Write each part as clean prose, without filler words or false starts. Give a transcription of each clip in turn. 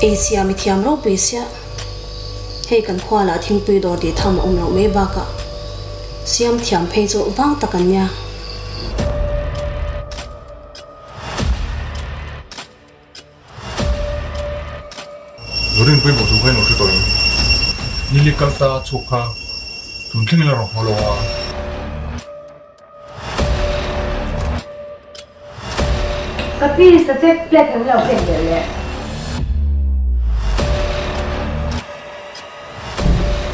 Ei siam i thiam ropui sia. Hei kan khua lah thingpui dawr tih tham a awm loh mai bakah siam thiam phei chu vang tak an nia. Zorin pawimawh thu kha in lo hre tawh em? Nili kal ta chhuak kha tun thleng ila rawn haw lo a. Ka pi sachek plate an lo ken belh leh.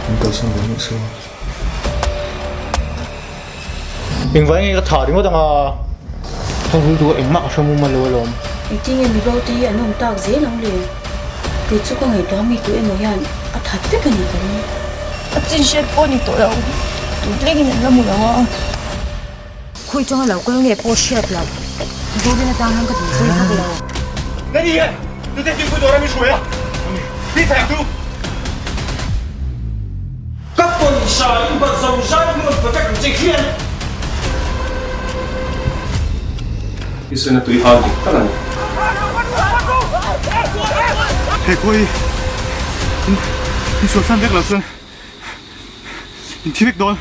An kalsan ve miah silo. Engvai nge ka thah ringawt anga thawhul duh a engmah ka hre mum alo alawm. Engtin nge mibo te hi an awm tak zel ang le? Kei chu ka ngaihtuah mi tu emaw hian a that vek a ni ka ring. A chin hriat pawh ni tawh lo, tutlengin an la hmu lo a. Khawi chunga lo kal nge pawh hriat loh, Zorin atang hian ka duh pui vak lo. Nani e, nute thingpui dawr a mi hruai a, mi thei ang chu. Ka pawisa in bat zo zai hmun pa vek ang che hian. Thisen a tui hal dik tak a ni. He khawi in insualsan vek lo chuan in thi vek dawn.